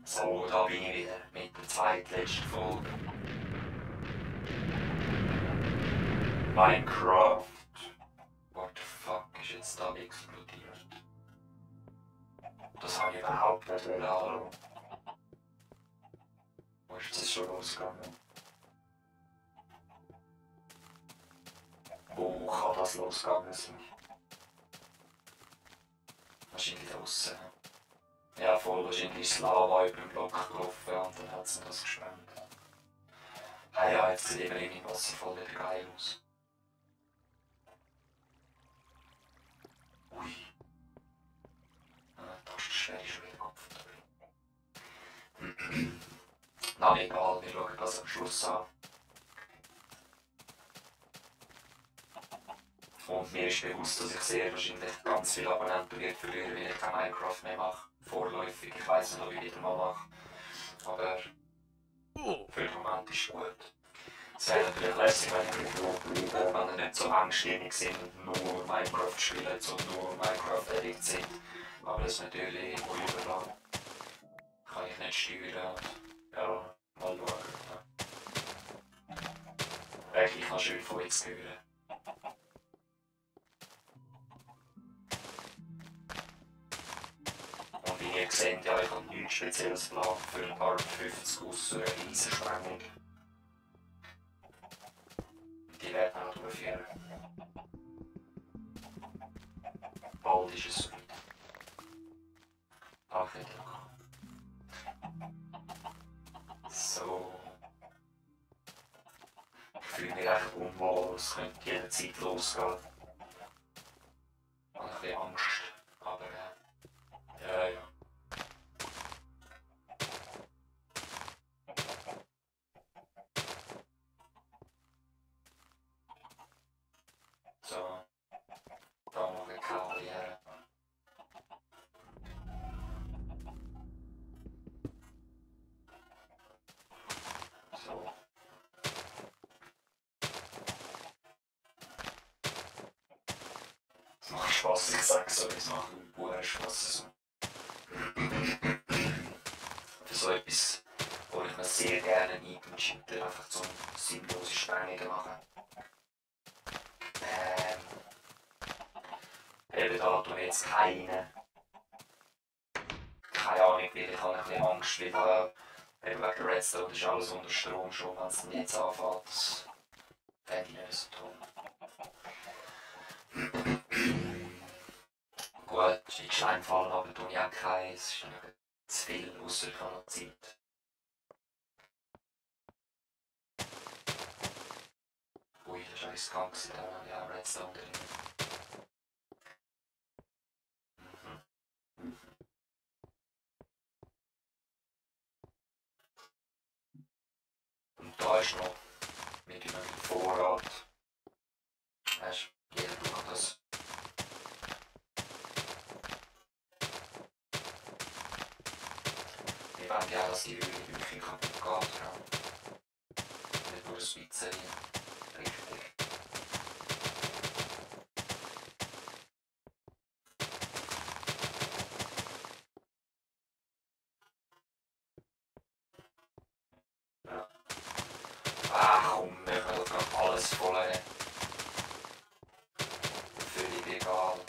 So, da bin ich wieder mit der zweitletzten Folge. Minecraft. What the fuck ist jetzt da explodiert? Das habe ich überhaupt nicht wollen, hallo. Wo ist das schon losgegangen? Wo kann das losgegangen sein? Wahrscheinlich draussen. Ja, voll wahrscheinlich ist Lava über den Block gelaufen und dann hat es mir das geschwemmt. Hey, ja, jetzt sieht eben irgendwie Wasserfall wieder geil aus. Ui. Das ist schwer, schon wieder Kopf drin. Na egal, wir schauen das am Schluss an. Und mir ist bewusst, dass ich sehr wahrscheinlich ganz viele Abonnenten wird verlieren, wenn ich kein Minecraft mehr mache. Vorläufig, ich weiss nicht, ob ich wieder mal mache. Aber für den Moment ist es gut. Es wäre natürlich lässig, wenn wir nicht so engstirnig sind und nur Minecraft spielen, so nur Minecraft Addict sind. Aber das ist natürlich irgendwo überall. Kann ich nicht steuern. Ja, mal schauen. Eigentlich noch schön von jetzt hören. Und wie ihr seht, ja, ich habe nichts Spezielles geplant für ein paar 50 ausser eine Riesensprengung. Die werden wir noch durchführen. Bald ist es soweit. Ach, nicht noch. So. Ich fühle mich echt unwohl, es könnte jederzeit losgehen. Ich habe ein bisschen Angst, aber ja. So, da noch eine Karriere. So. Es macht Spaß, ich sage so, es macht einen Spaß. Für so etwas, wo ich mir sehr gerne einwünsche, einfach so sinnlose Sprengungen machen. Eben da tue ich jetzt keine Ahnung, weil ich habe ein bisschen Angst, weil eben wegen der Redstone ist alles unter Strom schon, wenn es jetzt anfängt. Das fände ich nicht so toll. Gut, in die Steinfallen aber tue ich auch keine, es ist nicht zu viel, ausser ich habe noch Zeit. Ui, das ist riskant, da habe ich auch Redstone drin. Und da ist noch mit einem Vorrat. Weißt du, jeder braucht das. Wir wollen ja, dass die Höhle wirklich kaputt geht. Ja. Nicht nur das bisschen. Richtig. Ja. Ach komm, wir können doch alles voll. Völlig egal.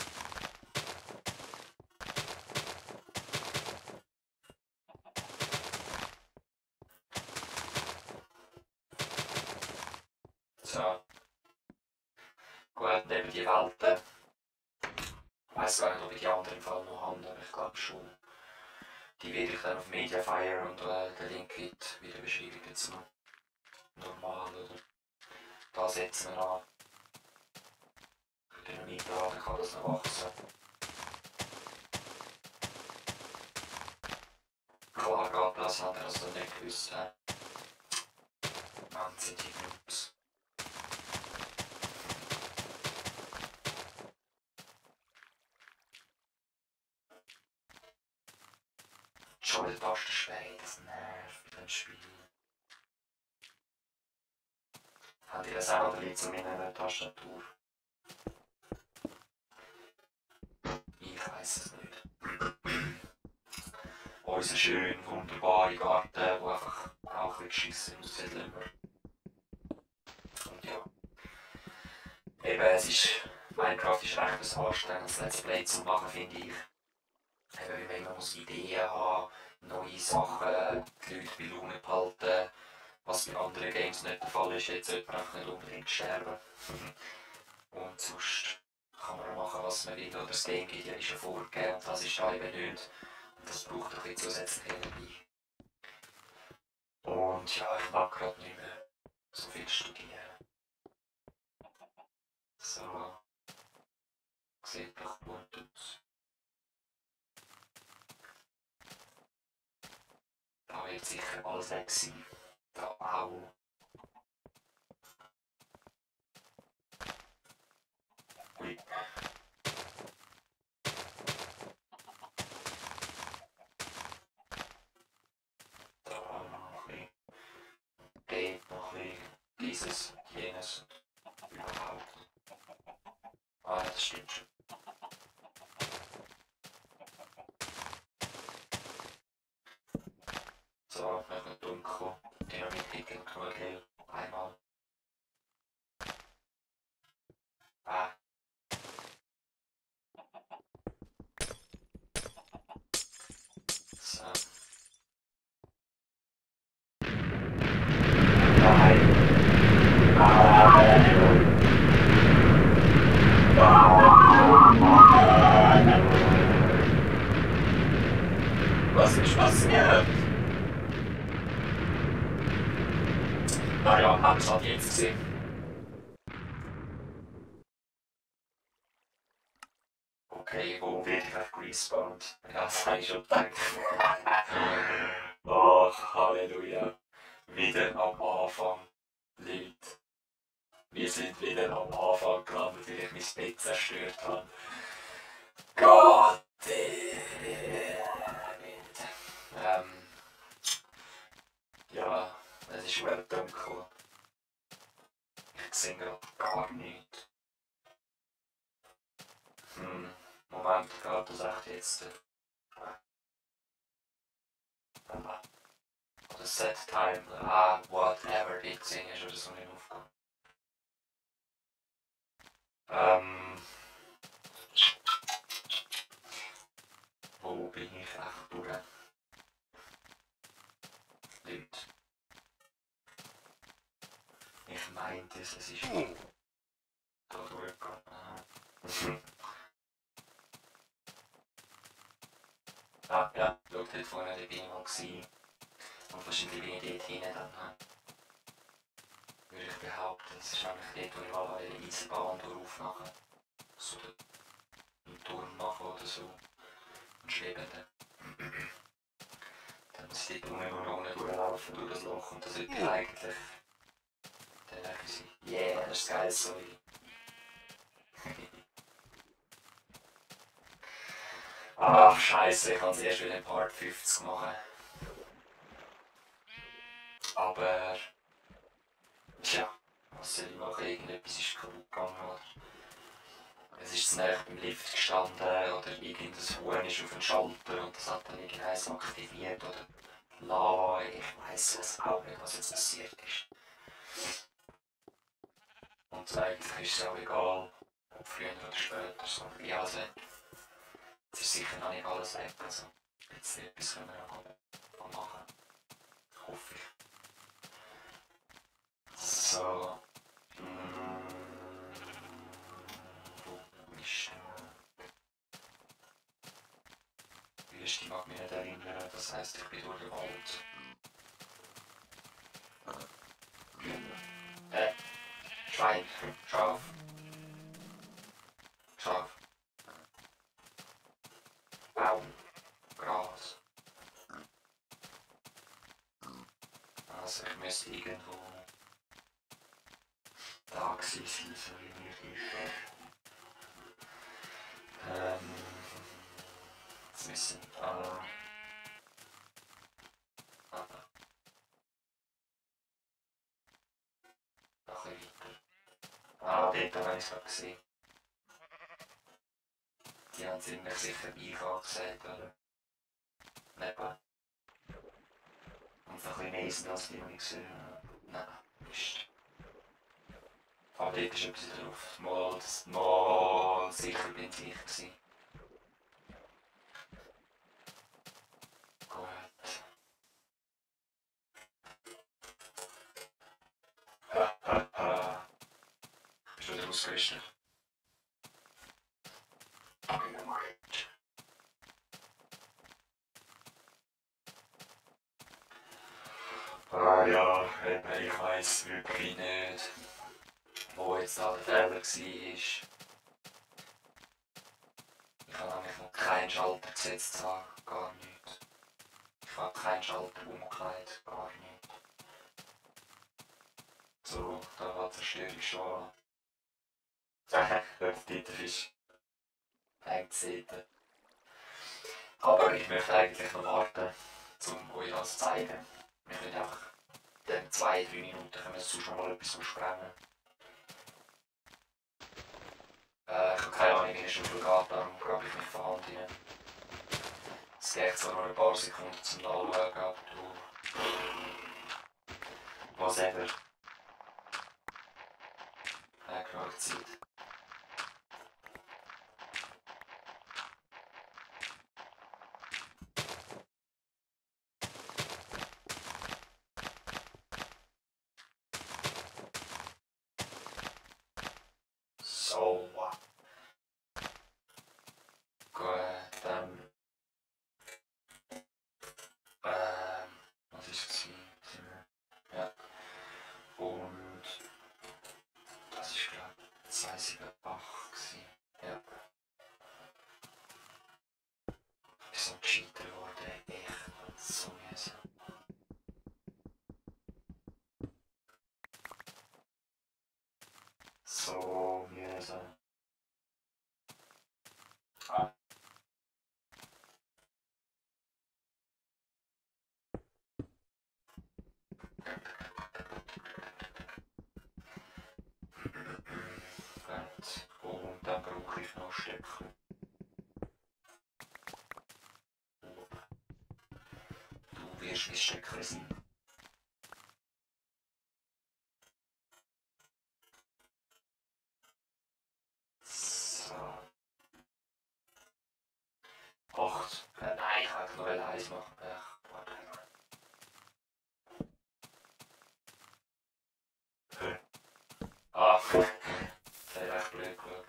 So. Gut, neben die Welten. Ich weiss gar nicht, ob ich die anderen im Fall noch habe, aber ich glaube schon. Die werde ich dann auf Mediafire und der Link wird wieder Beschreibung jetzt noch normal, oder? Da setzen wir an. Für den Mietladen kann das noch wachsen. Klar geht das, hat er also nicht gewusst. Man sind die Noobs. Schon die Taste schwer, das nervt in dem Spiel. Habt ihr das auch oder liegt es an meiner Tastatur? Ich weiss es nicht. unseren schönen, wunderbaren Garten, der einfach auch ein bisschen geschissen aussieht, immer. Und ja. Eben, Minecraft ist recht ein anstrengendes Let's Play zu machen, finde ich. Eben, man muss Ideen haben, neue Sachen, die Leute bei Laune behalten, was bei anderen Games nicht der Fall ist. Jetzt sollte man einfach nicht unbedingt sterben. Und sonst kann man machen, was man will, oder das Game geht ja schon vorgegeben und das ist da eben nicht. Und das braucht ein bisschen zusätzliche Energie. Und ja, ich mag gerade nicht mehr so viel studieren. So, sieht doch gut aus. Da wird sicher alles weg sein. Da auch. Ui. Da noch ein bisschen. Dort noch ein bisschen. Dieses, jenes. Überhaupt. Ah, das stimmt schon. So, noch ein dunkel. Dynamit gegen Knurrgel. Einmal. Ah. So. Was ist passiert? Ah ja, haben es halt jetzt gesehen. Okay, wo wird ich einfach respawned? Ja, das habe ich schon gedacht. Ach, Halleluja. Wieder am Anfang. Leute. Wir sind wieder am Anfang gelandet, weil ich mein Bett zerstört habe. Gott! Ja, es ist schwer dunkel. Ich sehe gerade gar nichts. Moment, geht das echt jetzt? Oder Set Time, whatever, die gesehen ist oder so nicht aufgegangen. Wo bin ich echt durch? Leute. Ich meinte es ist da durchgegangen. Ah, ja, schaut dort vorne, da bin ich mal gewesen. Und wahrscheinlich bin ich dort hinten dann. Würde ich behaupten, das ist nämlich dort, wo ich mal eine Eisenbahn drauf mache. So einen Turm machen oder so. Und schwebenden. Dann muss ich dort unten durchlaufen durch das Loch und das sollte eigentlich dann merke ich, yeah, das ist geil, sorry. Ach, scheiße, ich kann es erst wieder in Part 50 machen. Aber, tja, was soll ich machen? Irgendetwas ist kaputt gegangen, oder? Es ist zu nahe beim Lift gestanden, oder irgendein Huhn ist auf den Schalter und das hat dann irgendeins aktiviert, oder Lava, ich weiss es auch nicht, was jetzt passiert ist. Und eigentlich ist es auch egal, ob früher oder später, so wie alles weg. Es ist sicher noch nicht alles weg, also jetzt etwas können wir noch machen. Hoffe ich. So. Wo ist die Wüste mag mich nicht erinnern, das heisst, ich bin durch den Wald. Schwein, Schaf. Schaf. Baum. Gras. Also ich müsste irgendwo da gewesen sein, so wie mir ist. Jetzt müssen da... Noch ein bisschen weiter. Ah, dort habe ich es gerade gesehen. Die haben ziemlich sicher Beifall gesagt, oder? Nicht wahr? noch ein bisschen mehr sind als die ich gesehen habe. Nein, Mist. Aber dort ist etwas drauf. Mal sicher bin ich gewesen. Gut. Bist du wieder ausgerüstet? Ah ja, ich weiss wirklich nicht, wo jetzt da der Fehler war. Ich habe nämlich noch keinen Schalter gesetzt, gar nicht. Ich habe keinen Schalter umgekleidet, gar nicht. So, da war die Zerstörung schon. Der Titelfisch hängt Seiten. Aber ich möchte eigentlich noch warten, um euch das zu zeigen. Wir können einfach in 2-3 Minuten können wir sonst mal etwas besprechen. Ich habe keine Ahnung, wie es schon viel geht, darum grabe ich mich von Hand rein. Es geht zwar noch ein paar Sekunden zum Anschauen, aber du... Whatever. Genug Zeit. So. Gut, dann... was ist es? Ja. Und... das ist glaube ich 278 gewesen. Ja. Ist so gescheiter geworden, echt. So mühsam. So mühsam. Ah. Und dann brauche ich noch Stöcke. Du wirst wie Stöcke sein. So. 8. Nein, ich wollte nur eins machen. Ah, das ist echt blöd geschaut.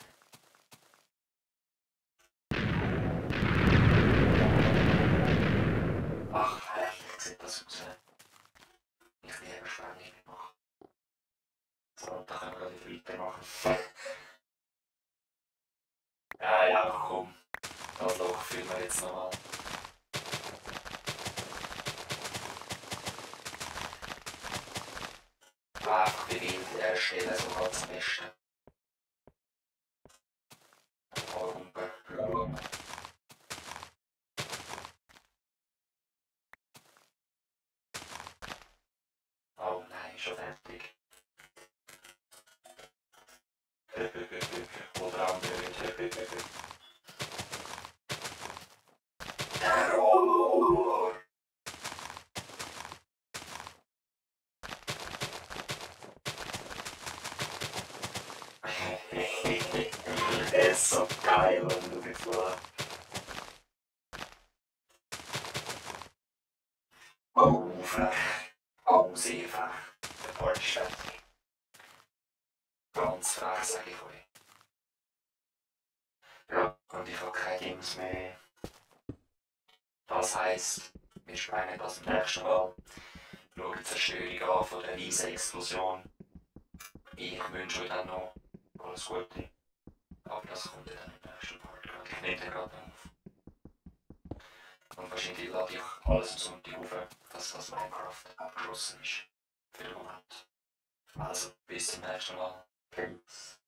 Ach, herrlich sieht das aus. Ich will eben Spannung machen. So, und dann können wir gleich weitermachen. Ja, komm. Das Loch füllen wir jetzt nochmal. Einfach bei Wind erstellen, so ganz am besten. Humpen, schauen. Oh nein, schon fertig. Oder andere. Terror! Es ist so geil, wenn du mich so... Oh, frech. Oh, sehr frech. Der Part ist fertig. Ganz frech, sage ich euch. Ja, und ich habe keine Dings mehr. Das heisst, wir sprengen das im nächsten Mal. Schauen die Zerstörung an von der riesen Explosion. Ich wünsche euch dann noch alles Gute. Aber das kommt dann im nächsten Part. Ich nehme den gerade auf. Und wahrscheinlich lade ich alles am Sonntag auf, dass das Minecraft abgeschlossen ist. Für den Moment. Also, bis zum nächsten Mal. Peace.